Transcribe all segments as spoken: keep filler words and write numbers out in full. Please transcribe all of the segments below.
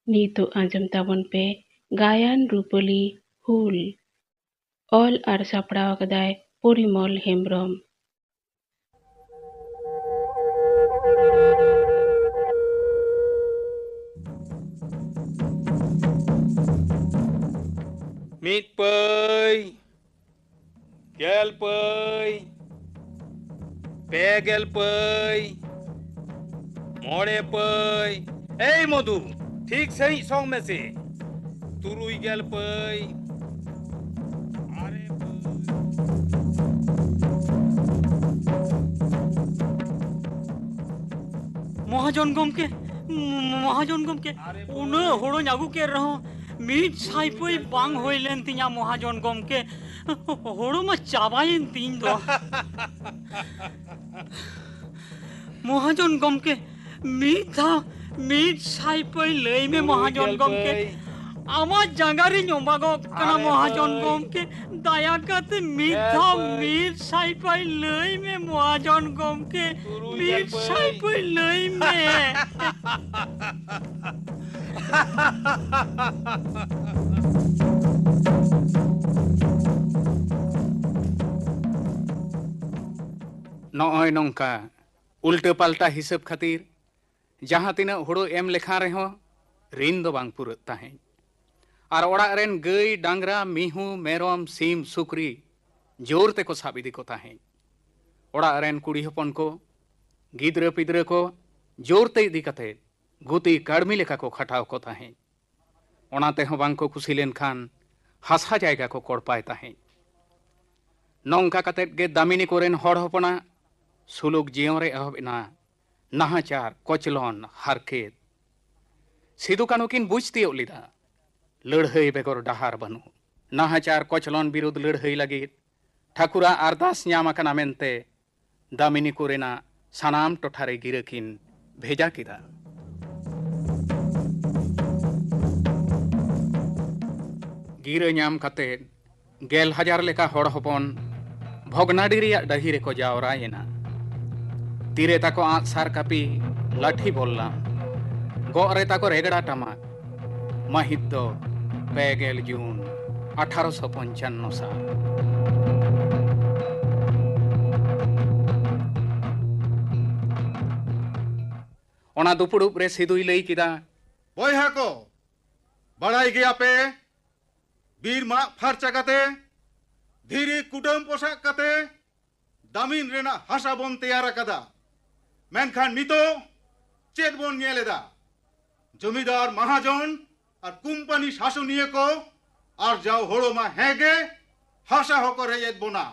ᱱᱤᱛᱚᱜ ᱟᱸᱡᱚᱢ ᱛᱟᱵᱚᱱ ᱯᱮ ᱜᱟᱭᱟᱱ ᱨᱩᱯᱟᱹᱞᱤ ᱦᱩᱞ᱾ ᱚᱞ ᱟᱨ ᱥᱟᱯᱲᱟᱣ ᱟᱠᱟᱫᱟᱭ ᱯᱚᱨᱤᱢᱚᱞ ᱦᱮᱢᱵᱽᱨᱚᱢ᱾ ᱢᱤᱫ ᱯᱟᱹᱭ, ᱜᱮᱞ ᱯᱟᱹᱭ, ᱯᱮ ᱜᱮᱞ ᱯᱟᱹᱭ, ᱢᱚᱬᱮ ᱯᱟᱹᱭ᱾ ᱮᱭ ᱢᱚᱫᱷᱩ, ᱴᱷᱤᱠ ᱥᱟᱺᱦᱤᱡ ᱥᱚᱝ ᱢᱮᱥᱮ᱾ ᱛᱩᱨᱩᱭ ᱜᱮᱞ ᱯᱟᱹᱭ, ᱟᱨᱮ ᱯᱟᱹᱭ᱾ ᱢᱚᱦᱟᱡᱚᱱ ᱜᱚᱢᱠᱮ, ᱢᱚᱦᱟᱡᱚᱱ ᱜᱚᱢᱠᱮ, ᱩᱱᱟᱹᱜ ᱦᱳᱲᱳᱧ ᱟᱹᱜᱩ ᱠᱮᱫ ᱨᱮᱦᱚᱸ ᱢᱤᱫ ᱥᱟᱭ ᱯᱟᱹᱭ ᱵᱟᱝ ᱦᱩᱭ ᱞᱮᱱ ᱛᱤᱧᱟ ᱢᱚᱦᱟᱡᱚᱱ ᱜᱚᱢᱠᱮ᱾ ᱦᱳᱲᱳ ᱢᱟ ᱪᱟᱵᱟᱭᱮᱱ ᱛᱤᱧ ᱫᱚ᱾ ᱢᱚᱦᱟᱡᱚᱱ ᱜᱚᱢᱠᱮ, ᱢᱤᱫ ᱫᱷᱟᱣ ᱢᱤᱫ ᱥᱟᱭ ᱯᱟᱹᱭ ᱞᱟᱹᱭ ᱢᱮ ᱢᱚᱦᱟᱡᱚᱱ ᱜᱚᱢᱠᱮ᱾ ᱟᱢᱟᱜ ᱡᱟᱸᱜᱟ ᱨᱤᱧ ᱚᱵᱟᱜᱚᱜ ᱠᱟᱱᱟ ᱢᱚᱦᱟᱡᱚᱱ ᱜᱚᱢᱠᱮ᱾ ᱫᱟᱭᱟ ᱠᱟᱛᱮ ᱢᱤᱫ ᱫᱷᱟᱣ ᱢᱤᱫ ᱥᱟᱭ ᱯᱟᱹᱭ ᱞᱟᱹᱭ ᱢᱮ ᱢᱚᱦᱟᱡᱚᱱ ᱜᱚᱢᱠᱮ᱾ ᱢᱤᱫ ᱥᱟᱭ ᱯᱟᱹᱭ ᱞᱟᱹᱭ ᱢᱮ᱾ ᱱᱚᱜᱼᱚᱭ ᱱᱚᱝᱠᱟ ᱩᱞᱴᱟᱹ ᱯᱟᱞᱴᱟ ᱦᱤᱥᱟᱹᱵ ᱠᱷᱟᱹᱛᱤᱨ ᱡᱟᱦᱟᱸ ᱛᱤᱱᱟᱹᱜ ᱦᱳᱲᱳ ᱮᱢ ᱞᱮᱠᱷᱟᱱ ᱨᱮᱦᱚᱸ ᱨᱤᱱ ᱫᱚ ᱵᱟᱝ ᱯᱩᱨᱟᱹᱜ ᱛᱟᱦᱮᱸᱫ᱾ ᱟᱨ ᱚᱲᱟᱜ ᱨᱮᱱ ᱜᱟᱹᱭ, ᱰᱟᱝᱨᱟ, ᱢᱤᱦᱩ, ᱢᱮᱨᱚᱢ, ᱥᱤᱢ, ᱥᱩᱠᱨᱤ ᱡᱳᱨ ᱛᱮᱠᱚ ᱥᱟᱵ ᱤᱫᱤ ᱠᱚ ᱛᱟᱦᱮᱸᱫ᱾ ᱚᱲᱟᱜ ᱨᱮᱱ ᱠᱩᱲᱤ ᱦᱚᱯᱚᱱ ᱠᱚ ᱜᱤᱫᱽᱨᱟᱹ ᱯᱤᱫᱽᱨᱟᱹ ᱠᱚ ᱡᱳᱨ ᱛᱮ ᱤᱫᱤ ᱠᱟᱛᱮ ᱜᱩᱛᱤ ᱠᱟᱹᱲᱢᱤ ᱞᱮᱠᱟ ᱠᱚ ᱠᱷᱟᱴᱟᱣ ᱠᱚ ᱛᱟᱦᱮᱸᱫ᱾ ᱚᱱᱟ ᱛᱮᱦᱚᱸ ᱵᱟᱝ ᱠᱚ ᱠᱩᱥᱤ ᱞᱮᱱᱠᱷᱟᱱ ᱦᱟᱥᱟ ᱡᱟᱭᱜᱟ ᱠᱚ ᱠᱚᱲᱯᱟᱭ ᱛᱟᱦᱮᱸᱫ᱾ ᱱᱚᱝᱠᱟ ᱠᱟᱛᱮᱫ ᱜᱮ ᱫᱟᱢᱤᱱᱤ ᱠᱚᱨᱮᱱ ᱦᱚᱲ ᱦᱚᱯᱚᱱᱟᱜ ᱥᱩᱞᱩᱠ ᱡᱤᱭᱚᱱ ᱨᱮ ᱮᱦᱚᱵ ᱮᱱᱟ ᱱᱟᱦᱟᱪᱟᱨ, ᱠᱚᱪᱞᱚᱱ, ᱦᱟᱨᱠᱮᱛ᱾ ᱥᱤᱫᱩ ᱠᱟᱹᱱᱦᱩ ᱠᱤᱱ ᱵᱩᱡᱽ ᱛᱤᱭᱳᱜ ᱞᱮᱫᱟ, ᱞᱟᱹᱲᱦᱟᱹᱭ ᱵᱮᱜᱚᱨ ᱰᱟᱦᱟᱨ ᱵᱟᱹᱱᱩᱜ᱾ ᱱᱟᱦᱟᱪᱟᱨ ᱠᱚᱪᱞᱚᱱ ᱵᱤᱨᱩᱫᱽ ᱞᱟᱹᱲᱦᱟᱹᱭ ᱞᱟᱹᱜᱤᱫ ᱴᱷᱟᱹᱠᱩᱨᱟᱜ ᱟᱨᱫᱟᱥ ᱧᱟᱢ ᱟᱠᱟᱱᱟ ᱢᱮᱱᱛᱮ ᱫᱟᱢᱤᱱᱤ ᱠᱚᱨᱮᱱᱟᱜ ᱥᱟᱱᱟᱢ ᱴᱚᱴᱷᱟ ᱨᱮ ᱜᱤᱨᱟᱹ ᱠᱤᱱ ᱵᱷᱮᱡᱟ ᱠᱮᱫᱟ᱾ ᱜᱤᱨᱟᱹ ᱧᱟᱢ ᱠᱟᱛᱮ ᱜᱮᱞ ᱦᱟᱡᱟᱨ ᱞᱮᱠᱟ ᱦᱚᱲ ᱦᱚᱯᱚᱱ ᱵᱷᱚᱜᱽᱱᱟᱰᱤ ᱨᱮᱭᱟᱜ ᱰᱟᱹᱦᱤ ᱨᱮᱠᱚ ᱡᱟᱣᱨᱟᱭᱮᱱᱟ᱾ ᱛᱤᱨᱮ ᱛᱟᱠᱚ ᱟᱸᱜ ᱥᱟᱨ ᱠᱟᱹᱯᱤ, ᱞᱟᱴᱷᱤ ᱵᱚᱞᱞᱟᱢ, ᱜᱚᱜ ᱨᱮ ᱛᱟᱠᱚ ᱨᱮᱜᱽᱲᱟ ᱴᱟᱢᱟᱠ, ᱢᱟᱹᱦᱤᱛ ᱫᱚ ᱯᱮ ᱜᱮᱞ ᱡᱩᱱ ᱟᱴᱷᱟᱨᱚᱥᱚ ᱯᱚᱧᱪᱟᱱᱱᱚ ᱥᱟᱞ᱾ ᱚᱱᱟ ᱫᱩᱯᱩᱲᱩᱵ ᱨᱮ ᱥᱤᱫᱩᱭ ᱞᱟᱹᱭ ᱠᱮᱫᱟ, ᱵᱚᱭᱦᱟ ᱠᱚ, ᱵᱟᱲᱟᱭ ᱜᱮᱭᱟ ᱯᱮ, ᱵᱤᱨ ᱢᱟᱜ ᱯᱷᱟᱨᱪᱟ ᱠᱟᱛᱮ, ᱫᱷᱤᱨᱤ ᱠᱩᱴᱟᱹᱢ ᱯᱚᱥᱟᱜ ᱠᱟᱛᱮ ᱫᱟᱢᱤᱱ ᱨᱮᱱᱟᱜ ᱦᱟᱥᱟ ᱵᱚᱱ ᱛᱮᱭᱟᱨ ᱟᱠᱟᱫᱟ᱾ ᱢᱮᱱᱠᱷᱟᱱ ᱱᱤᱛᱚᱜ ᱪᱮᱫ ᱵᱚᱱ ᱧᱮᱞ ᱮᱫᱟ? ᱡᱚᱢᱤᱫᱟᱨ ᱢᱟᱦᱟᱡᱚᱱ ᱟᱨ ᱠᱩᱢᱯᱟᱱᱤ ᱥᱟᱥᱚᱱᱤᱭᱟᱹ ᱠᱚ ᱟᱨᱡᱟᱣ ᱦᱳᱲᱳ ᱢᱟ ᱦᱮᱸ ᱜᱮ, ᱦᱟᱥᱟ ᱦᱚᱸᱠᱚ ᱨᱮᱡ ᱮᱫ ᱵᱚᱱᱟ᱾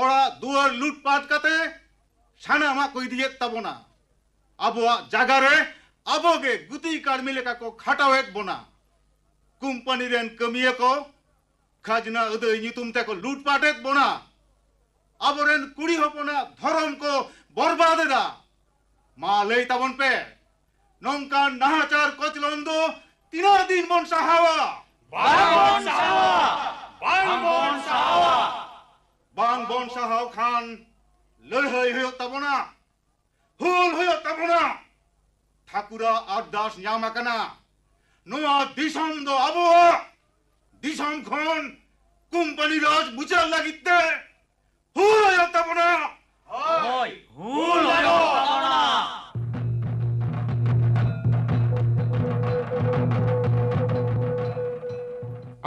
ᱚᱲᱟᱜ ᱫᱩᱣᱟᱹᱨ ᱞᱩᱴᱯᱟᱴ ᱠᱟᱛᱮ ᱥᱟᱱᱟᱢᱟᱜ ᱠᱚ ᱤᱫᱤᱭᱮᱫ ᱛᱟᱵᱚᱱᱟ᱾ ᱟᱵᱚᱣᱟᱜ ᱡᱟᱭᱜᱟ ᱨᱮ ᱟᱵᱚ ᱜᱮ ᱜᱩᱛᱤ ᱠᱟᱹᱲᱢᱤ ᱞᱮᱠᱟ ᱠᱚ ᱠᱷᱟᱴᱟᱣᱮᱫ ᱵᱚᱱᱟ᱾ ᱠᱩᱢᱯᱟᱱᱤ ᱨᱮᱱ ᱠᱟᱹᱢᱤᱭᱟᱹ ᱠᱚ ᱠᱷᱟᱡᱽᱱᱟ ᱟᱹᱫᱟᱹᱭ ᱧᱩᱛᱩᱢ ᱛᱮᱠᱚ ᱞᱩᱴᱯᱟᱴᱮᱫ ᱵᱚᱱᱟ᱾ ᱟᱵᱚᱨᱮᱱ ᱠᱩᱲᱤ ᱦᱚᱯᱚᱱᱟᱜ ᱫᱷᱚᱨᱚᱢ ᱠᱚ ᱵᱚᱨᱵᱟᱫ ᱮᱫᱟ᱾ ᱢᱟ ᱞᱟᱹᱭ ᱛᱟᱵᱚᱱ ᱯᱮ, ᱱᱚᱝᱠᱟᱱ ᱱᱟᱦᱟᱪᱟᱨ ᱠᱚᱪᱞᱚᱱ ᱫᱚ ᱛᱤᱱᱟᱹᱜ ᱫᱤᱱ ᱵᱚᱱ ᱥᱟᱦᱟᱣᱟ? ᱵᱟᱝ ᱵᱚᱱ ᱥᱟᱦᱟᱣᱟ! ᱵᱟᱝ ᱵᱚᱱ ᱥᱟᱦᱟᱣᱟ! ᱵᱟᱝ ᱵᱚᱱ ᱥᱟᱦᱟᱣ ᱠᱷᱟᱱ ᱞᱟᱹᱲᱦᱟᱹᱭ ᱦᱩᱭᱩᱜ ᱛᱟᱵᱚᱱᱟ, ᱦᱩᱞ ᱦᱩᱭᱩᱜ ᱛᱟᱵᱚᱱᱟ᱾ ᱴᱷᱟᱹᱠᱩᱨᱟᱜ ᱟᱨᱫᱟᱥ ᱧᱟᱢ ᱟᱠᱟᱱᱟ᱾ ᱱᱚᱣᱟ ᱫᱤᱥᱚᱢ ᱫᱚ ᱟᱵᱚᱣᱟᱜ᱾ ᱫᱤᱥᱚᱢ ᱠᱷᱚᱱ ᱠᱩᱢᱯᱟᱱᱤ ᱨᱟᱡᱽ ᱢᱩᱪᱟᱹᱫ ᱞᱟᱹᱜᱤᱫ ᱛᱮ ᱦᱩᱞ ᱦᱩᱭᱩᱜ ᱛᱟᱵᱚᱱᱟ᱾ ᱦᱳᱭ, ᱦᱩᱞ ᱦᱩᱭᱩᱜ ᱛᱟᱵᱚᱱᱟ᱾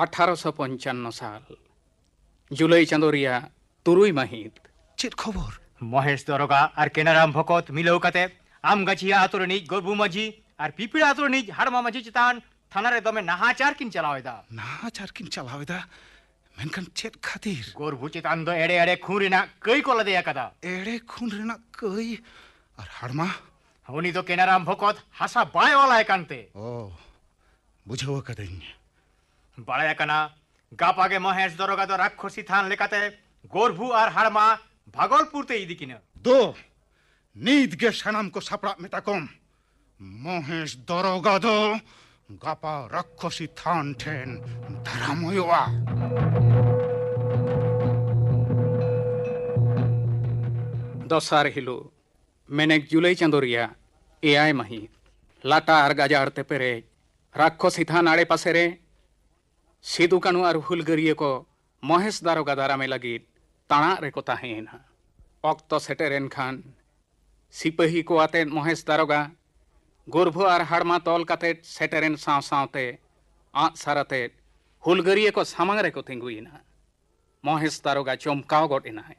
ᱟᱴᱷᱟᱨᱚᱥᱚ ᱯᱚᱧᱪᱟᱱᱱᱚ ᱥᱟᱞ ᱡᱩᱞᱟᱭ ᱪᱟᱸᱫᱚ ᱨᱮᱭᱟᱜ ᱛᱩᱨᱩᱭ ᱢᱟᱹᱦᱤᱛ᱾ ᱪᱮᱫ ᱠᱷᱚᱵᱚᱨ? ᱢᱚᱦᱮᱥ ᱫᱚᱨᱚᱜᱟ ᱟᱨ ᱠᱮᱱᱟᱨᱟᱢ ᱵᱷᱚᱠᱚᱛ ᱢᱤᱞᱟᱹᱣ ᱠᱟᱛᱮ ᱟᱢᱜᱟᱪᱷᱤᱭᱟ ᱟᱛᱳ ᱨᱤᱱᱤᱡ ᱜᱚᱨᱵᱷᱩ ᱢᱟᱹᱡᱷᱤ ᱟᱨ ᱯᱤᱯᱤᱲᱟ ᱟᱛᱳ ᱨᱤᱱᱤᱡ ᱦᱟᱲᱢᱟ ᱢᱟᱹᱡᱷᱤ ᱪᱮᱛᱟᱱ ᱛᱷᱟᱱᱟ ᱨᱮ ᱫᱚᱢᱮ ᱱᱟᱦᱟᱪᱟᱨ ᱠᱤᱱ ᱪᱟᱞᱟᱣ ᱮᱫᱟ᱾ ᱱᱟᱦᱟᱪᱟᱨ ᱠᱤᱱ ᱪᱟᱞᱟᱣ ᱮᱫᱟ? ᱢᱮᱱᱠᱷᱟᱱ ᱪᱮᱫ ᱠᱷᱟᱹᱛᱤᱨ? ᱜᱚᱨᱵᱷᱩ ᱪᱮᱛᱟᱱ ᱫᱚ ᱮᱲᱮ ᱮᱲᱮ ᱠᱷᱩᱱ ᱨᱮᱱᱟᱜ ᱠᱟᱹᱭ ᱠᱚ ᱞᱟᱫᱮ ᱟᱠᱟᱫᱟ᱾ ᱮᱲᱮ ᱠᱷᱩᱱ ᱨᱮᱱᱟᱜ ᱠᱟᱹᱭ? ᱟᱨ ᱦᱟᱲᱢᱟ? ᱩᱱᱤ ᱫᱚ ᱠᱮᱱᱟᱨᱟᱢ ᱵᱷᱚᱠᱚᱛ ᱦᱟᱥᱟ ᱵᱟᱭ ᱚᱞᱟᱭ ᱠᱟᱱᱛᱮ᱾ ᱚ, ᱵᱩᱡᱷᱟᱹᱣ ᱟᱠᱟᱫᱟᱹᱧ᱾ ᱵᱟᱲᱟᱭ ᱟᱠᱟᱱᱟ, ᱜᱟᱯᱟ ᱜᱮ ᱢᱚᱦᱮᱥ ᱫᱚᱨᱚᱜᱟ ᱫᱚ ᱨᱟᱠᱠᱷᱚᱥᱤ ᱛᱷᱟᱱ ᱞᱮᱠᱟᱛᱮ ᱜᱚᱨᱵᱷᱩ ᱟᱨ ᱦᱟᱲᱢᱟ ᱵᱷᱟᱜᱚᱞᱯᱩᱨ ᱛᱮ ᱤᱫᱤ ᱠᱤᱱᱟ᱾ ᱫᱚ ᱱᱤᱛ ᱜᱮ ᱥᱟᱱᱟᱢ ᱠᱚ ᱥᱟᱯᱲᱟᱜ ᱢᱮᱛᱟ ᱠᱚᱢ᱾ ᱢᱚᱦᱮᱥ ᱫᱚᱨᱚᱜᱟ ᱫᱚ ᱜᱟᱯᱟ ᱨᱟᱠᱠᱷᱚᱥᱤ ᱛᱷᱟᱱ ᱴᱷᱮᱱ ᱫᱟᱨᱟᱢ ᱦᱩᱭᱩᱜᱼᱟ᱾ ᱫᱚᱥᱟᱨ ᱦᱤᱞᱳᱜ, ᱢᱮᱱᱮᱠ ᱡᱩᱞᱟᱭ ᱪᱟᱸᱫᱚ ᱨᱮᱭᱟᱜ ᱮᱭᱟᱭ ᱢᱟᱹᱦᱤᱛ, ᱞᱟᱴᱟ ᱟᱨ ᱜᱟᱡᱟᱲ ᱛᱮ ᱯᱮᱨᱮᱡ ᱨᱟᱠᱠᱷᱚᱥᱤ ᱛᱷᱟᱱ ᱟᱲᱮ ᱯᱟᱥᱮ ᱨᱮ ᱥᱤᱫᱩ ᱠᱟᱹᱱᱦᱩ ᱟᱨ ᱦᱩᱞᱜᱟᱹᱨᱤᱭᱟᱹ ᱠᱚ ᱢᱚᱦᱮᱥ ᱫᱟᱨᱚᱜᱟ ᱫᱟᱨᱟᱢᱮ ᱞᱟᱹᱜᱤᱫ ᱛᱟᱬᱟᱜ ᱨᱮᱠᱚ ᱛᱟᱦᱮᱸᱭᱮᱱᱟ᱾ ᱚᱠᱛᱚ ᱥᱮᱴᱮᱨᱮᱱ ᱠᱷᱟᱱ ᱥᱤᱯᱟᱹᱦᱤ ᱠᱚ ᱟᱛᱮᱫ ᱢᱚᱦᱮᱥ ᱫᱟᱨᱚᱜᱟ ᱜᱩᱨᱵᱷᱟᱹ ᱟᱨ ᱦᱟᱲᱢᱟ ᱛᱚᱞ ᱠᱟᱛᱮᱫ ᱥᱮᱴᱮᱨᱮᱱ ᱥᱟᱶ ᱥᱟᱶᱛᱮ ᱟᱸᱜ ᱥᱟᱨ ᱟᱛᱮᱫ ᱦᱩᱞᱜᱟᱹᱨᱤᱭᱟᱹ ᱠᱚ ᱥᱟᱢᱟᱝ ᱨᱮᱠᱚ ᱛᱤᱸᱜᱩᱭᱮᱱᱟ᱾ ᱢᱚᱦᱮᱥ ᱫᱟᱨᱚᱜᱟ ᱪᱚᱢᱠᱟᱣ ᱜᱚᱫ ᱮᱱᱟᱭ᱾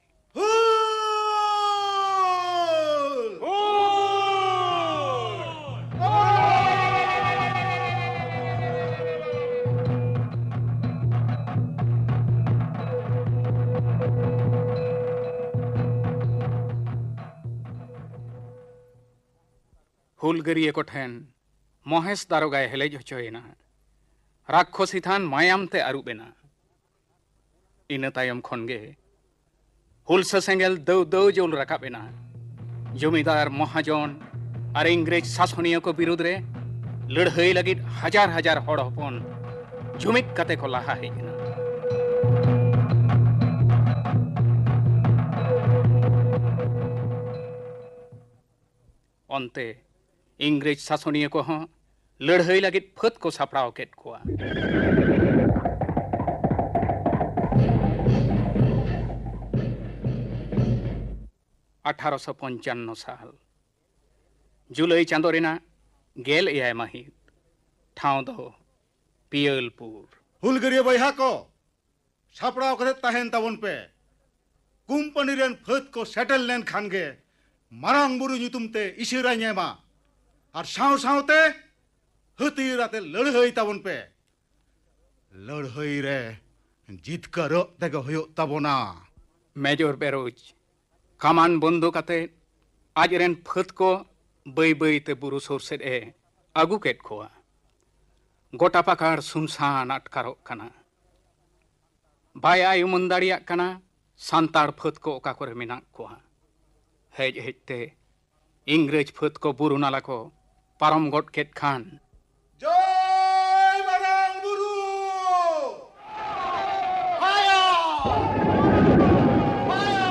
ᱦᱩᱞᱜᱟᱹᱨᱤᱭᱟᱹ ᱠᱚ ᱴᱷᱮᱱ ᱢᱚᱦᱮᱥ ᱫᱟᱨᱚᱜᱟᱭ ᱦᱮᱞᱮᱡ ᱦᱚᱪᱚᱭᱮᱱᱟ᱾ ᱨᱟᱠᱠᱷᱚᱥᱤ ᱛᱷᱟᱱ ᱢᱟᱭᱟᱢ ᱛᱮ ᱟᱹᱨᱩᱵ ᱮᱱᱟ᱾ ᱤᱱᱟᱹ ᱛᱟᱭᱚᱢ ᱠᱷᱚᱱ ᱜᱮ ᱦᱩᱞᱥᱟᱹ ᱥᱮᱸᱜᱮᱞ ᱫᱟᱹᱣ ᱫᱟᱹᱣ ᱡᱩᱞ ᱨᱟᱠᱟᱵ ᱮᱱᱟ᱾ ᱡᱚᱢᱤᱫᱟᱨ, ᱢᱚᱦᱟᱡᱚᱱ ᱟᱨ ᱤᱝᱨᱮᱡᱽ ᱥᱟᱥᱚᱱᱤᱭᱟᱹ ᱠᱚ ᱵᱤᱨᱩᱫᱽ ᱨᱮ ᱞᱟᱹᱲᱦᱟᱹᱭ ᱞᱟᱹᱜᱤᱫ ᱦᱟᱡᱟᱨ ᱦᱟᱡᱟᱨ ᱦᱚᱲ ᱦᱚᱯᱚᱱ ᱡᱩᱢᱤᱫ ᱠᱟᱛᱮ ᱠᱚ ᱞᱟᱦᱟ ᱦᱮᱡ ᱮᱱᱟ᱾ ᱚᱱᱛᱮ ᱤᱝᱨᱮᱡᱽ ᱥᱟᱥᱚᱱᱤᱭᱟᱹ ᱠᱚᱦᱚᱸ ᱞᱟᱹᱲᱦᱟᱹᱭ ᱞᱟᱹᱜᱤᱫ ᱯᱷᱟᱹᱫ ᱠᱚ ᱥᱟᱯᱲᱟᱣ ᱠᱮᱫ ᱠᱚᱣᱟ᱾ ᱟᱴᱷᱟᱨᱚᱥᱚ ᱯᱚᱧᱪᱟᱱᱱᱚ ᱥᱟᱞ ᱡᱩᱞᱟᱹᱭ ᱪᱟᱸᱫᱚ ᱨᱮᱱᱟᱜ ᱜᱮᱞ ᱮᱭᱟᱭ ᱢᱟᱹᱦᱤᱛ, ᱴᱷᱟᱶ ᱫᱚ ᱯᱤᱭᱟᱹᱞᱯᱩᱨ᱾ ᱦᱩᱞᱜᱟᱹᱨᱤᱭᱟᱹ ᱵᱚᱭᱦᱟ ᱠᱚ, ᱥᱟᱯᱲᱟᱣ ᱠᱟᱛᱮ ᱛᱟᱦᱮᱱ ᱛᱟᱵᱚᱱ ᱯᱮ᱾ ᱠᱳᱢᱯᱟᱱᱤ ᱨᱮᱱ ᱯᱷᱟᱹᱫ ᱠᱚ ᱥᱮᱴᱮᱨ ᱞᱮᱱᱠᱷᱟᱱ ᱜᱮ ᱢᱟᱨᱟᱝ ᱵᱩᱨᱩ ᱧᱩᱛᱩᱢ ᱛᱮ ᱤᱥᱟᱹᱨᱟᱧ ᱮᱢᱟ᱾ ᱟᱨ ᱥᱟᱶ ᱥᱟᱶᱛᱮ ᱦᱟᱹᱛᱭᱟᱹᱨ ᱟᱛᱮ ᱞᱟᱹᱲᱦᱟᱹᱭ ᱛᱟᱵᱚᱱ ᱯᱮ᱾ ᱞᱟᱹᱲᱦᱟᱹᱭ ᱨᱮ ᱡᱤᱛᱠᱟᱹᱨᱚᱜ ᱛᱮᱜᱮ ᱦᱩᱭᱩᱜ ᱛᱟᱵᱚᱱᱟ᱾ ᱢᱮᱡᱚᱨ ᱵᱮᱨᱳᱡᱽ ᱠᱟᱢᱟᱱ ᱵᱚᱱᱫᱚ ᱠᱟᱛᱮ ᱟᱡ ᱨᱮᱱ ᱯᱷᱟᱹᱫ ᱠᱚ ᱵᱟᱹᱭ ᱵᱟᱹᱭ ᱛᱮ ᱵᱩᱨᱩ ᱥᱩᱨ ᱥᱮᱫ ᱮ ᱟᱹᱜᱩ ᱠᱮᱫ ᱠᱚᱣᱟ᱾ ᱜᱚᱴᱟ ᱯᱟᱠᱟᱲ ᱥᱩᱱᱥᱟᱱ ᱟᱴᱠᱟᱨᱚᱜ ᱠᱟᱱᱟ᱾ ᱵᱟᱭ ᱟᱭ ᱩᱢᱟᱹᱱ ᱫᱟᱲᱮᱭᱟᱜ ᱠᱟᱱᱟ ᱥᱟᱱᱛᱟᱲ ᱯᱷᱟᱹᱫ ᱠᱚ ᱚᱠᱟ ᱠᱚᱨᱮ ᱢᱮᱱᱟᱜ ᱠᱚᱣᱟ᱾ ᱦᱮᱡ ᱦᱮᱡ ᱛᱮ ᱤᱝᱨᱮᱡᱽ ᱯᱷᱟᱹᱫ ᱠᱚ ᱵᱩᱨᱩ ᱱᱟᱞᱟ ᱠᱚ ᱯᱟᱨᱚᱢ ᱜᱚᱫ ᱠᱮᱫ ᱠᱷᱟᱱ, ᱡᱚᱭ ᱢᱟᱨᱟᱝ ᱵᱩᱨᱩ! ᱦᱟᱭᱟ! ᱦᱟᱭᱟ!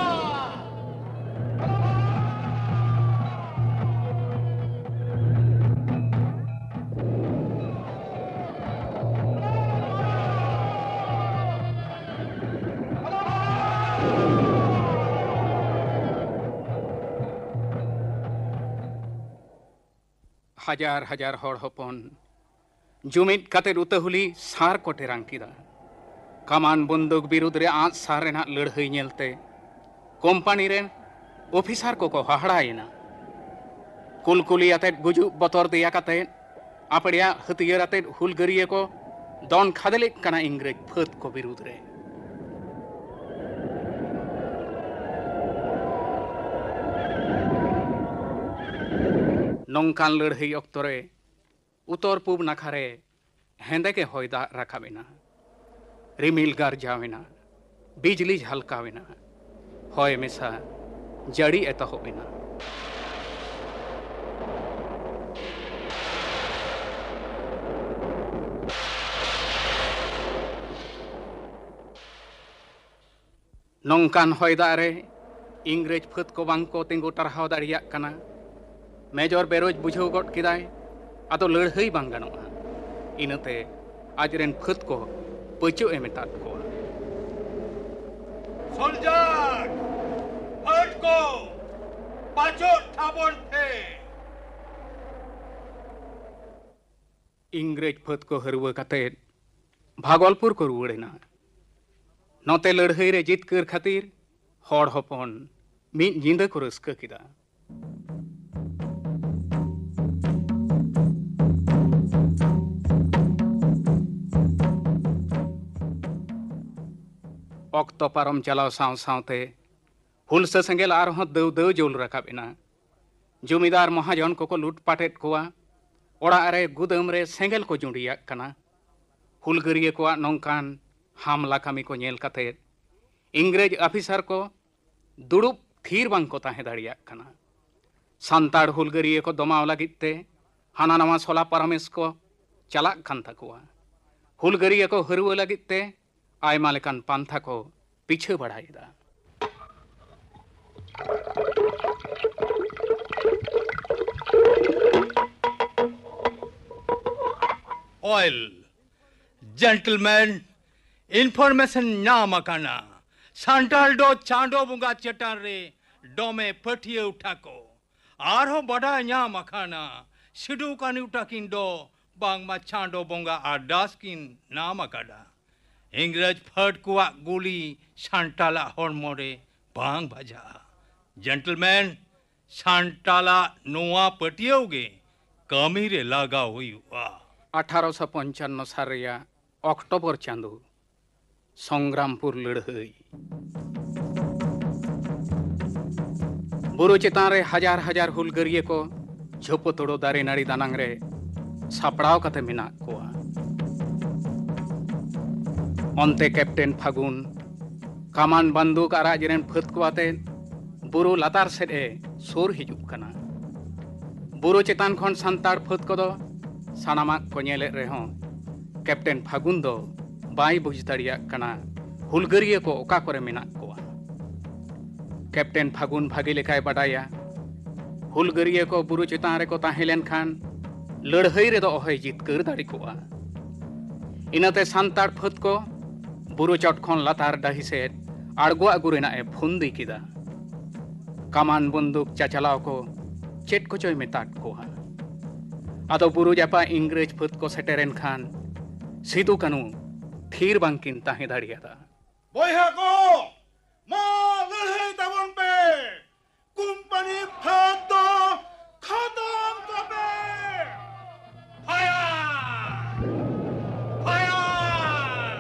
ᱦᱟᱡᱟᱨ ᱦᱟᱡᱟᱨ ᱦᱚᱲ ᱦᱚᱯᱚᱱ ᱡᱩᱢᱤᱫ ᱠᱟᱛᱮ ᱩᱛᱟᱹᱦᱩᱞᱤ ᱥᱟᱨ ᱠᱚ ᱴᱮᱨᱟᱝ ᱠᱮᱫᱟ᱾ ᱠᱟᱢᱟᱱ ᱵᱚᱱᱫᱩᱠ ᱵᱤᱨᱩᱫᱽ ᱨᱮ ᱟᱸᱥ ᱥᱟᱨ ᱨᱮᱱᱟᱜ ᱞᱟᱹᱲᱦᱟᱹᱭ ᱧᱮᱞᱛᱮ ᱠᱳᱢᱯᱟᱱᱤ ᱨᱮᱱ ᱚᱯᱷᱤᱥᱟᱨ ᱠᱚᱠᱚ ᱦᱟᱦᱟᱲᱟᱭᱮᱱᱟ᱾ ᱠᱩᱞᱠᱩᱞᱤ ᱟᱛᱮᱫ ᱜᱩᱡᱩᱜ ᱵᱚᱛᱚᱨ ᱫᱮᱭᱟ ᱠᱟᱛᱮ ᱟᱯᱲᱮᱭᱟᱜ ᱦᱟᱹᱛᱭᱟᱹᱨ ᱟᱛᱮᱫ ᱦᱩᱞᱜᱟᱹᱨᱤᱭᱟᱹ ᱠᱚ ᱫᱚᱱ ᱠᱷᱟᱫᱽᱞᱮᱜ ᱠᱟᱱᱟ ᱤᱝᱨᱮᱡᱽ ᱯᱷᱟᱹᱫ ᱠᱚ ᱵᱤᱨᱩᱫᱽ ᱨᱮ᱾ ᱱᱚᱝᱠᱟᱱ ᱞᱟᱹᱲᱦᱟᱹᱭ ᱚᱠᱛᱚ ᱨᱮ ᱩᱛᱚᱨ ᱯᱩᱵ ᱱᱟᱠᱷᱟ ᱨᱮ ᱦᱮᱸᱫᱮ ᱜᱮ ᱦᱚᱭ ᱫᱟᱜ ᱨᱟᱠᱟᱵ ᱮᱱᱟ᱾ ᱨᱤᱢᱤᱞ ᱜᱟᱨᱡᱟᱣ ᱮᱱᱟ, ᱵᱤᱡᱽᱞᱤ ᱡᱷᱟᱞᱠᱟᱣ ᱮᱱᱟ, ᱦᱚᱭ ᱢᱮᱥᱟ ᱡᱟᱹᱲᱤ ᱮᱛᱚᱦᱚᱵ ᱮᱱᱟ᱾ ᱱᱚᱝᱠᱟᱱ ᱦᱚᱭ ᱫᱟᱜ ᱨᱮ ᱤᱝᱨᱮᱡᱽ ᱯᱷᱟᱹᱫ ᱠᱚ ᱵᱟᱝ ᱠᱚ ᱛᱤᱸᱜᱩ ᱴᱟᱨᱦᱟᱣ ᱫᱟᱲᱮᱭᱟᱜ ᱠᱟᱱᱟ᱾ ᱢᱮᱡᱚᱨ ᱵᱮᱨᱳᱡᱽ ᱵᱩᱡᱷᱟᱹᱣ ᱜᱚᱫ ᱠᱮᱫᱟᱭ, ᱟᱫᱚ ᱞᱟᱹᱲᱦᱟᱹᱭ ᱵᱟᱝ ᱜᱟᱱᱚᱜᱼᱟ᱾ ᱤᱱᱟᱹᱛᱮ ᱟᱡᱨᱮᱱ ᱯᱷᱟᱹᱫ ᱠᱚ ᱯᱟᱹᱪᱟᱹᱜ ᱮ ᱢᱮᱛᱟᱫ ᱠᱚᱣᱟ᱾ ᱥᱳᱞᱡᱟᱨ, ᱯᱷᱟᱹᱫ ᱠᱚ ᱯᱟᱪᱚᱜ ᱛᱟᱵᱚᱱ ᱯᱮ᱾ ᱤᱝᱨᱮᱡᱽ ᱯᱷᱟᱹᱫ ᱠᱚ ᱦᱟᱹᱨᱣᱟᱹ ᱠᱟᱛᱮ ᱵᱷᱟᱜᱚᱞᱯᱩᱨ ᱠᱚ ᱨᱩᱣᱟᱹᱲ ᱮᱱᱟ᱾ ᱱᱚᱛᱮ ᱞᱟᱹᱲᱦᱟᱹᱭ ᱨᱮ ᱡᱤᱛᱠᱟᱹᱨ ᱠᱷᱟᱹᱛᱤᱨ ᱦᱚᱲ ᱦᱚᱯᱚᱱ ᱢᱤᱫ ᱧᱤᱫᱟᱹ ᱠᱚ ᱨᱟᱹᱥᱠᱟᱹ ᱠᱮᱫᱟ᱾ ᱚᱠᱛᱚ ᱯᱟᱨᱚᱢ ᱪᱟᱞᱟᱣ ᱥᱟᱶ ᱥᱟᱶᱛᱮ ᱦᱩᱞᱥᱟᱹ ᱥᱮᱸᱜᱮᱞ ᱟᱨᱦᱚᱸ ᱫᱟᱹᱣ ᱫᱟᱹᱣ ᱡᱩᱞ ᱨᱟᱠᱟᱵ ᱮᱱᱟ᱾ ᱡᱚᱢᱤᱫᱟᱨ ᱢᱚᱦᱟᱡᱚᱱ ᱠᱚᱠᱚ ᱞᱩᱴᱯᱟᱴᱮᱫ ᱠᱚᱣᱟ᱾ ᱚᱲᱟᱜ ᱨᱮ ᱜᱩᱫᱟᱹᱢ ᱨᱮ ᱥᱮᱸᱜᱮᱞ ᱠᱚ ᱡᱩᱸᱰᱤᱭᱟᱜ ᱠᱟᱱᱟ᱾ ᱦᱩᱞᱜᱟᱹᱨᱤᱭᱟᱹ ᱠᱚᱣᱟᱜ ᱱᱚᱝᱠᱟᱱ ᱦᱟᱢᱞᱟ ᱠᱟᱹᱢᱤ ᱠᱚ ᱧᱮᱞ ᱠᱟᱛᱮ ᱤᱝᱨᱮᱡᱽ ᱟᱯᱷᱤᱥᱟᱨ ᱠᱚ ᱫᱩᱲᱩᱵ ᱛᱷᱤᱨ ᱵᱟᱝ ᱠᱚ ᱛᱟᱦᱮᱸ ᱫᱟᱲᱮᱭᱟᱜ ᱠᱟᱱᱟ᱾ ᱥᱟᱱᱛᱟᱲ ᱦᱩᱞᱜᱟᱹᱨᱤᱭᱟᱹ ᱠᱚ ᱫᱚᱢᱟᱣ ᱞᱟᱹᱜᱤᱫ ᱛᱮ ᱦᱟᱱᱟ ᱱᱟᱣᱟ ᱥᱚᱞᱟ ᱯᱟᱨᱟᱢᱮᱥ ᱠᱚ ᱪᱟᱞᱟᱜ ᱠᱟᱱ ᱛᱟᱠᱚᱣᱟ᱾ ᱦᱩᱞᱜᱟᱹᱨᱤᱭᱟᱹ ᱠᱚ ᱦᱟᱹᱨᱣᱟᱹ ᱞᱟᱹᱜᱤᱫ ᱛᱮ ᱟᱭᱢᱟ ᱞᱮᱠᱟᱱ ᱯᱟᱱᱛᱷᱟ ᱠᱚ ᱯᱤᱪᱷᱟᱹ ᱵᱟᱲᱟᱭᱮᱫᱟ᱾ ᱚᱭᱮᱞ, ᱡᱮᱱᱴᱞᱢᱮᱱ, ᱤᱱᱯᱷᱚᱨᱢᱮᱥᱚᱱ ᱧᱟᱢ ᱟᱠᱟᱱᱟ᱾ ᱥᱟᱱᱛᱟᱲ ᱫᱚ ᱪᱟᱸᱫᱚ ᱵᱚᱸᱜᱟ ᱪᱮᱛᱟᱱ ᱨᱮ ᱰᱚᱢᱮ ᱯᱟᱹᱛᱭᱟᱹᱣ ᱴᱷᱟᱠᱚ᱾ ᱟᱨᱦᱚᱸ ᱵᱟᱰᱟᱭ ᱧᱟᱢ ᱟᱠᱟᱱᱟ, ᱥᱤᱫᱩ ᱠᱟᱹᱱᱦᱩ ᱛᱟᱹᱠᱤᱱ ᱫᱚ ᱵᱟᱝᱢᱟ ᱪᱟᱸᱫᱚ ᱵᱚᱸᱜᱟ ᱟᱨᱫᱟᱥ ᱠᱤᱱ ᱧᱟᱢ ᱟᱠᱟᱫᱟ᱾ ᱤᱝᱨᱮᱡᱽ ᱯᱷᱟᱹᱫ ᱠᱚᱣᱟᱜ ᱜᱩᱞᱤ ᱥᱟᱱᱛᱟᱞᱟᱜ ᱦᱚᱲᱢᱚ ᱨᱮ ᱵᱟᱝ ᱵᱟᱡᱟᱜᱼᱟ᱾ ᱡᱮᱱᱴᱞᱢᱮᱱ, ᱥᱟᱱᱛᱟᱞᱟᱜ ᱱᱚᱣᱟ ᱯᱟᱹᱛᱭᱟᱹᱣ ᱜᱮ ᱠᱟᱹᱢᱤ ᱨᱮ ᱞᱟᱜᱟᱣ ᱦᱩᱭᱩᱜᱼᱟ᱾ ᱟᱴᱷᱟᱨᱚᱥᱚ ᱯᱚᱧᱪᱟᱱᱱᱚ ᱥᱟᱞ ᱨᱮᱭᱟᱜ ᱚᱠᱴᱳᱵᱚᱨ ᱪᱟᱸᱫᱚ, ᱥᱚᱝᱜᱨᱟᱢᱯᱩᱨ ᱞᱟᱹᱲᱦᱟᱹᱭ᱾ ᱵᱩᱨᱩ ᱪᱮᱛᱟᱱ ᱨᱮ ᱦᱟᱡᱟᱨ ᱦᱟᱡᱟᱨ ᱦᱩᱞᱜᱟᱹᱨᱤᱭᱟᱹ ᱠᱚ ᱡᱷᱚᱯᱚᱛᱚᱲᱚ ᱫᱟᱨᱮ ᱱᱟᱹᱲᱤ ᱫᱟᱱᱟᱝ ᱨᱮ ᱥᱟᱯᱲᱟᱣ ᱠᱟᱛᱮ ᱢᱮᱱᱟᱜ ᱠᱚᱣᱟ᱾ ᱚᱱᱛᱮ ᱠᱮᱯᱴᱮᱱ ᱯᱷᱟᱹᱜᱩᱱ ᱠᱟᱢᱟᱱ ᱵᱟᱱᱫᱩᱠ ᱟᱨ ᱟᱡ ᱨᱮᱱ ᱯᱷᱟᱹᱫ ᱠᱚ ᱟᱛᱮ ᱵᱩᱨᱩ ᱞᱟᱛᱟᱨ ᱥᱮᱫ ᱮ ᱥᱩᱨ ᱦᱤᱡᱩᱜ ᱠᱟᱱᱟ᱾ ᱵᱩᱨᱩ ᱪᱮᱛᱟᱱ ᱠᱷᱚᱱ ᱥᱟᱱᱛᱟᱲ ᱯᱷᱟᱹᱫ ᱠᱚᱫᱚ ᱥᱟᱱᱟᱢᱟᱜ ᱠᱚ ᱧᱮᱞᱮᱫ ᱨᱮᱦᱚᱸ, ᱠᱮᱯᱴᱮᱱ ᱯᱷᱟᱹᱜᱩᱱ ᱫᱚ ᱵᱟᱭ ᱵᱩᱡᱽ ᱫᱟᱲᱮᱭᱟᱜ ᱠᱟᱱᱟ ᱦᱩᱞᱜᱟᱹᱨᱤᱭᱟᱹ ᱠᱚ ᱚᱠᱟ ᱠᱚᱨᱮ ᱢᱮᱱᱟᱜ ᱠᱚᱣᱟ᱾ ᱠᱮᱯᱴᱮᱱ ᱯᱷᱟᱹᱜᱩᱱ ᱵᱷᱟᱜᱮ ᱞᱮᱠᱟᱭ ᱵᱟᱰᱟᱭᱟ, ᱦᱩᱞᱜᱟᱹᱨᱤᱭᱟᱹ ᱠᱚ ᱵᱩᱨᱩ ᱪᱮᱛᱟᱱ ᱨᱮᱠᱚ ᱛᱟᱦᱮᱸ ᱞᱮᱱᱠᱷᱟᱱ ᱞᱟᱹᱲᱦᱟᱹᱭ ᱨᱮᱫᱚ ᱚᱦᱚᱭ ᱡᱤᱛᱠᱟᱹᱨ ᱫᱟᱲᱮ ᱠᱚᱜᱼᱟ᱾ ᱤᱱᱟᱹᱛᱮ ᱥᱟᱱᱛᱟᱲ ᱯᱷᱟᱹᱫ ᱠᱚ ᱵᱩᱨᱩ ᱪᱚᱴ ᱠᱷᱚᱱ ᱞᱟᱛᱟᱨ ᱰᱟᱹᱦᱤ ᱥᱮᱫ ᱟᱬᱜᱚ ᱟᱹᱜᱩ ᱨᱮᱱᱟᱜ ᱮ ᱯᱷᱩᱱᱫᱤ ᱠᱮᱫᱟ᱾ ᱠᱟᱢᱟᱱ ᱵᱚᱱᱫᱩᱠ ᱪᱟᱪᱟᱞᱟᱣ ᱠᱚ ᱪᱮᱫ ᱠᱚᱪᱚᱭ ᱢᱮᱛᱟᱫ ᱠᱚᱣᱟ᱾ ᱟᱫᱚ ᱵᱩᱨᱩ ᱡᱟᱯᱟᱜ ᱤᱝᱨᱮᱡᱽ ᱯᱷᱟᱹᱫ ᱠᱚ ᱥᱮᱴᱮᱨᱮᱱ ᱠᱷᱟᱱ ᱥᱤᱫᱩ ᱠᱟᱹᱱᱦᱩ ᱛᱷᱤᱨ ᱵᱟᱝᱠᱤᱱ ᱛᱟᱦᱮᱸ ᱫᱟᱲᱮᱭᱟᱫᱟ᱾ ᱵᱚᱭᱦᱟ ᱠᱚ, ᱢᱟ ᱞᱟᱹᱲᱦᱟᱹᱭ ᱛᱟᱵᱚᱱ ᱯᱮ, ᱠᱳᱢᱯᱟᱱᱤ ᱯᱷᱟᱹᱫ ᱫᱚ ᱠᱷᱟᱛᱚᱢ ᱠᱚᱯᱮ᱾ ᱯᱷᱟᱭᱟᱨ! ᱯᱷᱟᱭᱟᱨ!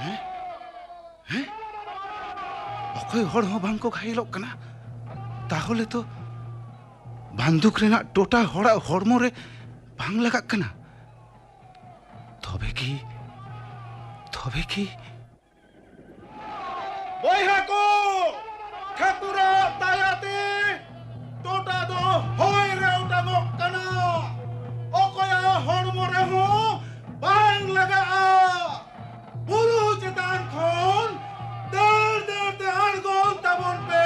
ᱦᱮᱸ? ᱦᱮᱸ? ᱚᱠᱚᱭ ᱦᱚᱲ ᱦᱚᱸ ᱵᱟᱝ ᱠᱚ ᱜᱷᱟᱭᱮᱞᱚᱜ ᱠᱟᱱᱟ? ᱛᱟᱦᱚᱞᱮ ᱛᱚ ᱵᱟᱱᱫᱩᱠ ᱨᱮᱱᱟᱜ ᱴᱚᱴᱟ ᱦᱚᱲᱟᱜ ᱦᱚᱲᱢᱚ ᱨᱮ ᱵᱟᱝ ᱞᱟᱜᱟᱜ ᱠᱟᱱᱟ᱾ ᱛᱚᱵᱮ ᱠᱤ, ᱛᱚᱵᱮ ᱠᱤ? ᱵᱚᱭᱦᱟ ᱠᱚ, ᱴᱷᱟᱹᱠᱩᱨᱟᱜ ᱫᱟᱭᱟᱛᱮ ᱴᱚᱴᱟ ᱫᱚ ᱦᱚᱭ ᱨᱮ ᱚᱴᱟᱝᱚᱜ ᱠᱟᱱᱟ᱾ ᱚᱠᱚᱭᱟᱜ ᱦᱚᱲᱢᱚ ᱨᱮᱦᱚᱸ ᱵᱟᱝ ᱞᱟᱜᱟᱜᱼᱟ᱾ ᱵᱩᱨᱩ ᱪᱮᱛᱟᱱ ᱠᱷᱚᱱ ᱫᱟᱹᱲ ᱫᱟᱹᱲ ᱛᱮ ᱟᱬᱜᱚᱱ ᱛᱟᱵᱚᱱ ᱯᱮ᱾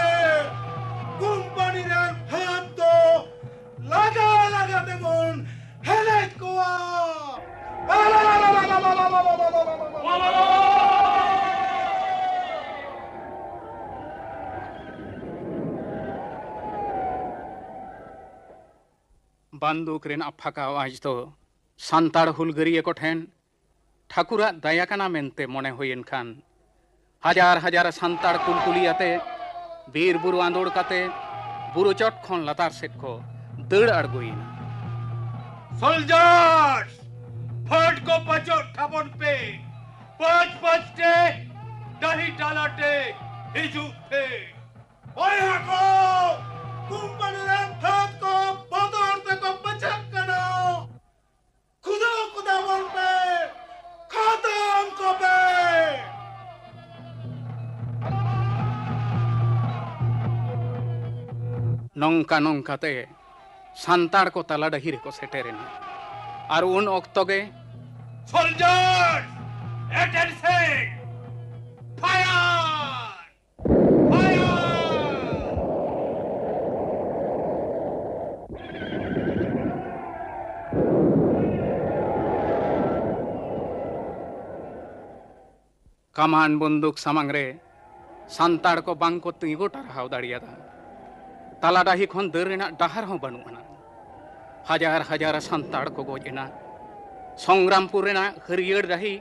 ᱠᱳᱢᱯᱟᱱᱤ ᱨᱮᱱ ᱯᱷᱟᱹᱫ ᱫᱚ ᱞᱟᱜᱟ ᱞᱟᱜᱟ ᱛᱮᱵᱚᱱ ᱦᱮᱞᱮᱡ ᱠᱚᱣᱟ᱾ ᱵᱟᱱᱫᱩᱠ ᱨᱮᱱᱟᱜ ᱯᱷᱟᱸᱠᱟ ᱟᱣᱟᱡᱽ ᱫᱚ ᱥᱟᱱᱛᱟᱲ ᱦᱩᱞᱜᱟᱹᱨᱤᱭᱟᱹ ᱠᱚ ᱴᱷᱮᱱ ᱴᱷᱟᱹᱠᱩᱨᱟᱜ ᱫᱟᱭᱟ ᱠᱟᱱᱟ ᱢᱮᱱᱛᱮ ᱢᱚᱱᱮ ᱦᱩᱭᱮᱱ ᱠᱷᱟᱱ, ᱦᱟᱡᱟᱨ ᱦᱟᱡᱟᱨ ᱥᱟᱱᱛᱟᱲ ᱠᱩᱞᱠᱩᱞᱤ ᱟᱛᱮ ᱵᱤᱨ ᱵᱩᱨᱩ ᱟᱸᱫᱳᱲ ᱠᱟᱛᱮ ᱵᱩᱨᱩ ᱪᱚᱴ ᱠᱷᱚᱱ ᱞᱟᱛᱟᱨ ᱥᱮᱫ ᱠᱚ ᱫᱟᱹᱲ ᱟᱬᱜᱚᱭᱮᱱᱟ᱾ ᱥᱳᱞᱡᱟᱨᱥ, ᱯᱷᱟᱹᱫ ᱠᱚ ᱯᱟᱪᱚᱴ ᱛᱷᱟᱯᱚᱱ ᱯᱮ, ᱯᱟᱸᱪ ᱯᱟᱸᱪ ᱴᱮ ᱰᱟᱹᱦᱤ ᱛᱟᱞᱟᱛᱮ ᱦᱤᱡᱩᱜ ᱯᱮ᱾ ᱵᱚᱭᱦᱟ ᱠᱚ, ᱠᱳᱢᱯᱟᱱᱤ ᱨᱮᱱ ᱯᱷᱟᱹᱫ ᱠᱚ ᱵᱚᱛᱚᱨ ᱛᱮᱠᱚ ᱯᱟᱹᱪᱷᱟᱜ ᱠᱟᱱᱟ᱾ ᱠᱷᱩᱫᱟᱹᱣ ᱠᱚ ᱛᱟᱵᱚᱱ ᱯᱮ, ᱠᱷᱟᱛᱚᱢ ᱠᱚᱯᱮ᱾ ᱱᱚᱝᱠᱟ ᱱᱚᱝᱠᱟᱛᱮ ᱥᱟᱱᱛᱟᱲ ᱠᱚ ᱛᱟᱞᱟ ᱰᱟᱹᱦᱤ ᱨᱮᱠᱚ ᱥᱮᱴᱮᱨᱮᱱᱟ᱾ ᱟᱨ ᱩᱱ ᱚᱠᱛᱚ ᱜᱮ, ᱥᱳᱞᱡᱟᱨ, ᱮᱴᱮᱱᱥᱮᱱ! ᱯᱷᱟᱭᱟᱨ! ᱯᱷᱟᱭᱟᱨ! ᱠᱟᱢᱟᱱ ᱵᱚᱱᱫᱩᱠ ᱥᱟᱢᱟᱝ ᱨᱮ ᱥᱟᱱᱛᱟᱲ ᱠᱚ ᱵᱟᱝ ᱠᱚ ᱛᱤᱸᱜᱩ ᱴᱟᱨᱦᱟᱣ ᱫᱟᱲᱮᱭᱟᱫᱟ᱾ ᱛᱟᱞᱟ ᱰᱟᱹᱦᱤ ᱠᱷᱚᱱ ᱫᱟᱹᱲ ᱨᱮᱱᱟᱜ ᱰᱟᱦᱟᱨ ᱦᱚᱸ ᱵᱟᱹᱱᱩᱜ ᱟᱱᱟ᱾ ᱦᱟᱡᱟᱨ ᱦᱟᱡᱟᱨ ᱥᱟᱱᱛᱟᱲ ᱠᱚ ᱜᱚᱡ ᱮᱱᱟ᱾ ᱥᱚᱝᱜᱨᱟᱢᱯᱩᱨ ᱨᱮᱱᱟᱜ ᱦᱟᱹᱨᱭᱟᱹᱲ ᱰᱟᱹᱦᱤ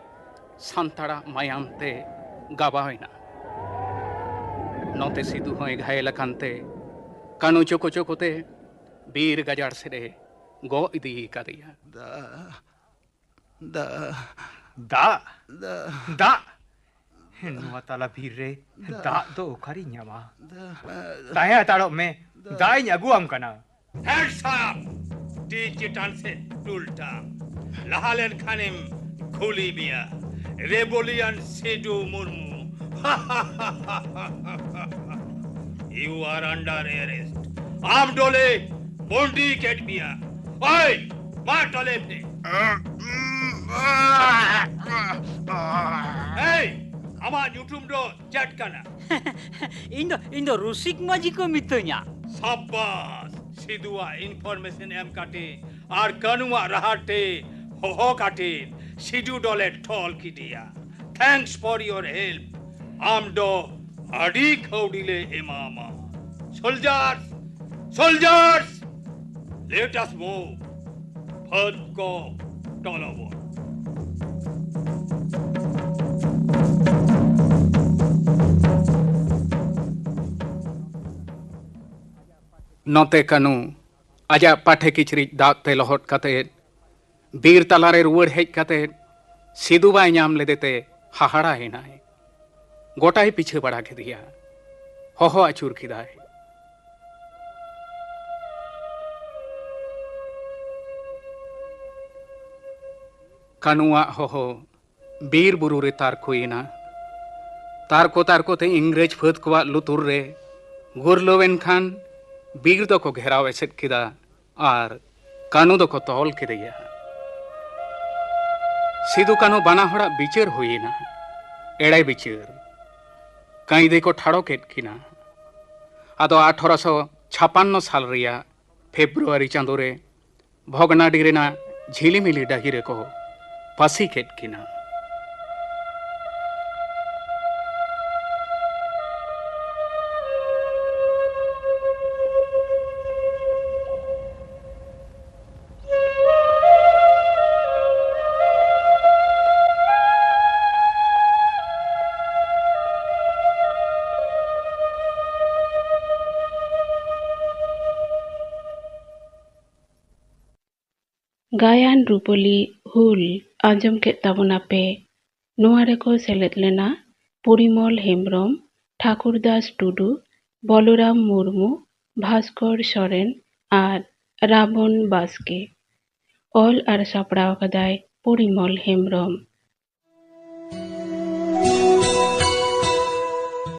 ᱥᱟᱱᱛᱟᱲᱟᱜ ᱢᱟᱭᱟᱢ ᱛᱮ ᱜᱟᱵᱟᱣ ᱮᱱᱟ᱾ ᱱᱚᱛᱮ ᱥᱤᱫᱩ ᱦᱚᱸᱭ ᱜᱷᱟᱭᱮᱞ ᱟᱠᱟᱱ ᱛᱮ ᱠᱟᱹᱱᱩ ᱪᱳᱠᱳ ᱪᱳᱠᱳ ᱛᱮ ᱵᱤᱨ ᱜᱟᱡᱟᱲ ᱥᱮᱫ ᱮ ᱜᱚᱜ ᱤᱫᱤ ᱠᱟᱫᱮᱭᱟ᱾ ᱫᱟ, ᱫᱟ, ᱫᱟᱜ? ᱫᱟ, ᱫᱟᱜ? ᱱᱚᱣᱟ ᱛᱟᱞᱟ ᱵᱤᱨ ᱨᱮ ᱫᱟᱜ᱾ ᱫᱟᱜ ᱫᱚ ᱚᱠᱟᱨᱤᱧ ᱧᱟᱢᱟ? ᱫᱟ, ᱛᱟᱦᱮᱸ ᱦᱟᱛᱟᱲᱚᱜ ᱢᱮ, ᱫᱟ᱾ ᱫᱟᱜ ᱤᱧ ᱟᱹᱜᱩᱣᱟᱢ ᱠᱟᱱᱟ᱾ ᱦᱮᱸᱰᱥ ᱟᱯ! ᱛᱤ ᱪᱮᱛᱟᱱ ᱥᱮᱫ ᱴᱩᱞ ᱛᱟᱢ᱾ ᱞᱟᱦᱟ ᱞᱮᱱ ᱠᱷᱟᱱᱮᱢ ᱠᱷᱩᱞᱤ ᱢᱮᱭᱟ᱾ ᱨᱮᱵᱚᱞᱤᱭᱟᱱ Sidhu Murmu. You are under arrest. ᱟᱢ ᱫᱚᱞᱮ ᱵᱚᱱᱫᱤ ᱠᱮᱫ ᱢᱮᱭᱟ᱾ ᱳᱭ, ᱢᱟ ᱛᱚᱞᱮ ᱯᱮ᱾ ᱮᱭ, ᱟᱢᱟᱜ ᱧᱩᱛᱩᱢ ᱫᱚ ᱪᱮᱫ ᱠᱟᱱᱟ? ᱤᱧ ᱫᱚ, ᱤᱧ ᱫᱚ ᱨᱩᱥᱤᱠ ᱢᱟᱹᱡᱷᱤ ᱠᱚ ᱢᱤᱛᱟᱹᱧᱟ᱾ ᱥᱟᱵᱟᱥ! ᱥᱤᱫᱩᱣᱟᱜ ᱤᱱᱯᱷᱚᱨᱢᱮᱥᱚᱱ ᱮᱢ ᱠᱟᱛᱮ ᱟᱨ ᱠᱟᱹᱱᱩᱣᱟᱜ ᱨᱟᱦᱟ ᱛᱮ ᱦᱚᱦᱚ ᱠᱟᱛᱮ ᱥᱤᱫᱩ ᱫᱚᱞᱮ ᱛᱚᱞ ᱠᱮᱫᱮᱭᱟ᱾ Thanks for your help. ᱟᱢ ᱫᱚ ᱟᱹᱰᱤ ᱠᱟᱹᱣᱰᱤ ᱞᱮ ᱮᱢᱟᱢᱟ᱾ ᱥᱳᱞᱡᱟᱨᱥ! ᱥᱳᱞᱡᱟᱨᱥ! Let us move. ᱯᱷᱟᱹᱫ ᱠᱚ ᱴᱚᱞᱚᱵᱚᱱ᱾ ᱱᱚᱛᱮ ᱠᱟᱹᱱᱩ ᱟᱡᱟᱜ ᱯᱟᱴᱷᱮ ᱠᱤᱪᱨᱤᱡ ᱫᱟᱜ ᱛᱮ ᱞᱚᱦᱚᱫ ᱠᱟᱛᱮ ᱵᱤᱨ ᱛᱟᱞᱟᱨᱮ ᱨᱩᱣᱟᱹᱲ ᱦᱮᱡ ᱠᱟᱛᱮ ᱥᱤᱫᱩ ᱵᱟᱭ ᱧᱟᱢ ᱞᱮᱫᱮᱛᱮ ᱦᱟᱦᱟᱲᱟ ᱮᱱᱟᱭ᱾ ᱜᱚᱴᱟᱭ ᱯᱤᱪᱷᱟᱹ ᱵᱟᱲᱟ ᱠᱮᱫᱮᱭᱟ᱾ ᱦᱚᱦᱚ ᱟᱹᱪᱩᱨ ᱠᱮᱫᱟᱭ᱾ ᱠᱟᱹᱱᱩᱣᱟᱜ ᱦᱚᱦᱚ ᱵᱤᱨ ᱵᱩᱨᱩ ᱨᱮ ᱛᱟᱨᱠᱚᱭᱮᱱᱟ᱾ ᱛᱟᱨᱠᱚ ᱛᱟᱨᱠᱚ ᱛᱮ ᱤᱝᱨᱮᱡᱽ ᱯᱷᱟᱹᱫ ᱠᱚᱣᱟᱜ ᱞᱩᱛᱩᱨ ᱨᱮ ᱜᱩᱨᱞᱟᱹᱣ ᱮᱱ ᱠᱷᱟᱱ ᱵᱤᱨ ᱫᱚᱠᱚ ᱜᱷᱮᱨᱟᱣ ᱮᱥᱮᱫ ᱠᱮᱫᱟ ᱟᱨ ᱠᱟᱹᱱᱩ ᱫᱚᱠᱚ ᱛᱚᱞ ᱠᱮᱫᱮᱭᱟ᱾ ᱥᱤᱫᱩ ᱠᱟᱹᱱᱩ ᱵᱟᱱᱟ ᱦᱚᱲᱟᱜ ᱵᱤᱪᱟᱹᱨ ᱦᱩᱭᱮᱱᱟ, ᱮᱲᱮ ᱵᱤᱪᱟᱹᱨ᱾ ᱠᱟᱹᱭᱫᱤ ᱠᱚ ᱴᱷᱟᱲᱚ ᱠᱮᱫ ᱠᱤᱱᱟ᱾ ᱟᱫᱚ ᱟᱴᱷᱨᱚᱥᱚ ᱪᱷᱟᱯᱟᱱᱱᱚ ᱥᱟᱞ ᱨᱮᱭᱟᱜ ᱯᱷᱮᱵᱽᱨᱩᱣᱟᱨᱤ ᱪᱟᱸᱫᱳ ᱨᱮ ᱵᱷᱚᱜᱽᱱᱟᱰᱤ ᱨᱮᱱᱟᱜ ᱡᱷᱤᱞᱤᱢᱤᱞᱤ ᱰᱟᱹᱦᱤ ᱨᱮᱠᱚ ᱯᱟᱹᱥᱤ ᱠᱮᱫ ᱠᱤᱱᱟ᱾ ᱜᱟᱭᱟᱱ ᱨᱩᱯᱟᱹᱞᱤ ᱦᱩᱞ ᱟᱸᱡᱚᱢ ᱠᱮᱫ ᱛᱟᱵᱚᱱᱟᱯᱮ᱾ ᱱᱚᱣᱟ ᱨᱮᱠᱚ ᱥᱮᱞᱮᱫ ᱞᱮᱱᱟ ᱯᱚᱨᱤᱢᱚᱞ ᱦᱮᱢᱵᱽᱨᱚᱢ, ᱴᱷᱟᱠᱩᱨᱫᱟᱥ ᱴᱩᱰᱩ, ᱵᱚᱞᱚᱨᱟᱢ ᱢᱩᱨᱢᱩ, ᱵᱷᱟᱥᱠᱚᱨ ᱥᱚᱨᱮᱱ ᱟᱨ ᱨᱟᱵᱚᱱ ᱵᱟᱥᱠᱮ᱾ ᱚᱞ ᱟᱨ ᱥᱟᱯᱲᱟᱣ ᱟᱠᱟᱫᱟᱭ ᱯᱚᱨᱤᱢᱚᱞ ᱦᱮᱢᱵᱽᱨᱚᱢ᱾